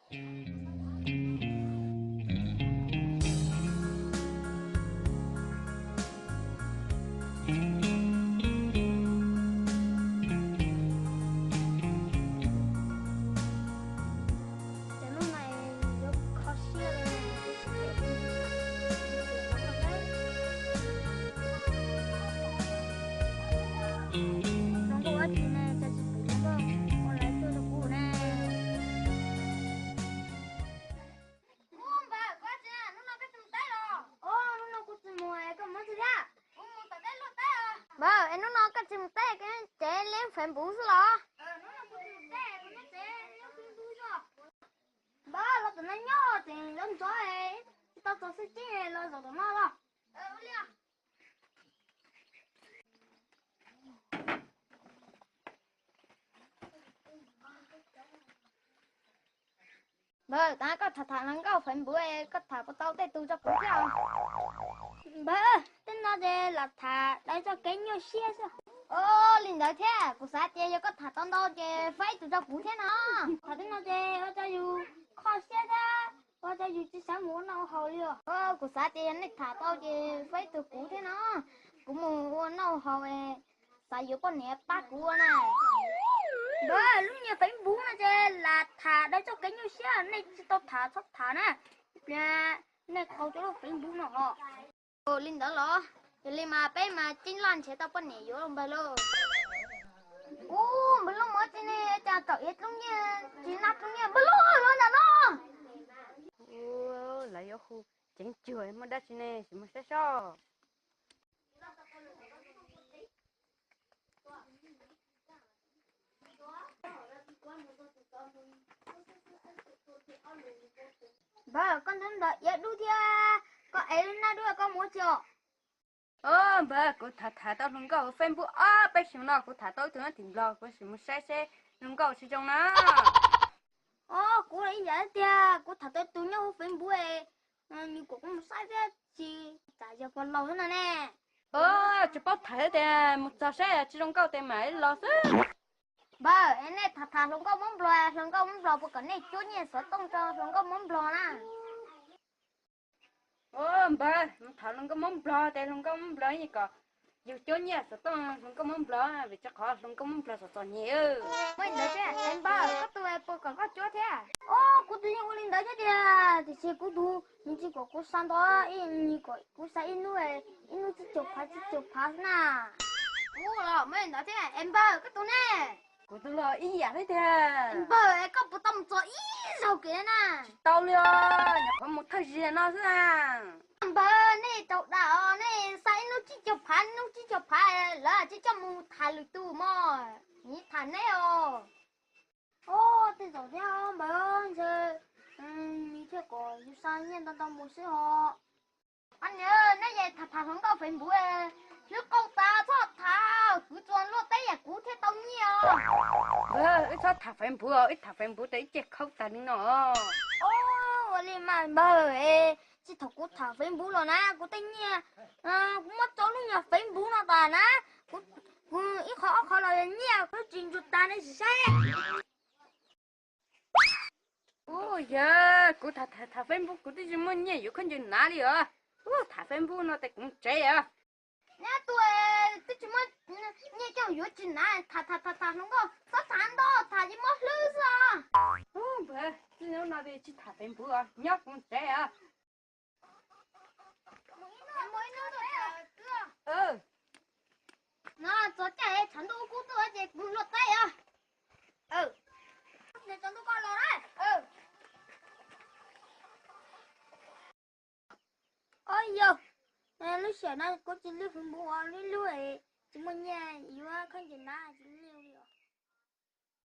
Ub, npawg, koj tsis, hnub no koj tsis mus teb los? Ub, hnub no kuv tsis mus, koj mus tsis thiab? Kuv mus tom teb luaj teb os. Npawg, es hnub no koj tsis mus teb, koj cev leej Facebook xwb los? Hnub no kuv tsis mus teb, kuv nyob tsev nyob Facebook xwb. Npawg, los tom no nyob tseem zaum ntxov, tsis tau txog xwb tseeb los zaum tom no los. Npawg, tas koj tham tham hluas nkauj Facebook, koj tham puas tau tej tus rau kuv thiab? Npawg, tej no ces lam tham daws txoj kev nyuaj siab xwb. Ua li ntawd thiab, kuv xav tias yog koj tham tau ntau ces faib ib tus rau kuv thiab no. Tham tej no ces ua rau yus kho siab thiab ua rau yus tsis xav mus ua noj ua haus li os. Kuv xav tias yog nej tham tau ces faib ib tug kuv thiab no. Kuv mus ua noj ua haus, xav yuav poj niam pab kuv ua na. Npawg, lub nyiaj Facebook no ces lam tham daws txoj kev nyuaj siab, nej tsis tau tham txhob tham na. Ib pliag nej qau cov lub Facebook no hos. Ua li ntawd los, yog li mas peb mas ceeb laj nrhiav tau poj niam yuav los npawg lauj. Ub, npawg lauj, muaj tsi ne, cas thaum ub dlub nyiaj tsis naj dlub nyiaj npawg lauj, los ntawm no. Lawv yuav hu ceev cuag muaj dab tsi ne, sim mus saib seb. Npawg, koj ntub ntawd iav dub thiab, koj ev naj dub koj mus tsi os? Npawg, kuv tham tham tau hluas nkauj hauv Facebook ob peb xyoos no, kuv tham tau ib tug nyob tim Nplog, kuv sim mus saib seb hluas nkauj tsis zoo na. Os, kuv los ib yam tiag, kuv tham tau tus nyob hauv Facebook, nws kom kuv mus saib thiab tsis tas yog puas laus xwb no ne. Tsis paub tham tias mus txog saib tsis zoo nkauj tes mam los xwb. Npawg, nej tham tham hluas nkauj Hmoob Nplog, hluas nkauj Hmoob Nplog puas kom nej cuab nyiaj xov tooj rau hluas nkauj Hmoob Nplog na? Npawg, mus tham hluas nkauj Hmoob Nplog tes hluas nkauj Hmoob Nplog yeej kom yus cuab nyiaj xov tooj hluas nkauj Hmoob Nplog, vim rau qhov hluas nkauj Hmoob Nplog txom txom nyem. Ua li ntawd thiab, npawg, koj tus puas kom koj cuab thiab? Os, kuv tus yeej ua li ntawd thiab tiag, tiam sis kuv tus nws tsis kom kuv xa ntau, nws kom kuv xa ib hnub, ib hnub tsib caug phav tsib caug phav xwb na. Kuv los muaj li ntawd thiab, es npawg koj tus ne? Kuv tus los ib yam thiab tiag. Npawg, es koj puas tau mus txog ib zaug kev na? Tsis tau li os, nyuam qhuav mus thawj zaug no xwb na. Npawg, nej tsaug dam os, nej xa ib hnub tsib caug phav, hnub tsib caug phav lawv tsis coj mus tham lwm tus mog, nws tham neb os. Os, tej zaum thiab npawg, ntshe nws thiaj kom yus xa nyiaj ntau ntau mus xwb os. Ob niam, nej yeej tham tham hluas nkauj Facebook, hlwb qau tas txhob tham, kwv tsuas luaj teb yam kuv thiaj tau nyiaj os. Wb txhob tham Facebook, wb tham Facebook tas ib ce khaub tag li no. Os, ua li mas npawg, txij thaum kuv tham Facebook los na kuv tej nyiaj, kuv muab rau lub nyuag Facebook no tas na, kuv ib qho ob qho los nyiaj kuv tsis ntsuas tas nej sim saib. Ub, yog kuv tham tham Facebook kuv twb tsis muaj nyiaj yuav khaub ncaws hnav li os. Ub, tham Facebook no tes kuv tsev os. Neb tus twb tsis muaj nyiaj coj yuav tsis hnav, tham tham tham tham hluas nkauj txhob tham ntau, tham ces muab hlwb xwb os. Ub, npawg, txij hnub no tsis tham Facebook os, nyob kuv tsev os. No txog caij tshav ntuj kub tuaj ces kuv luaj teb os. Tshav ntuj koj los na. Os yog, lub sij hawm no kuv tsis lub Facebook, lub lub tsis muaj nyiaj yuav khaub ncaws hnav tsis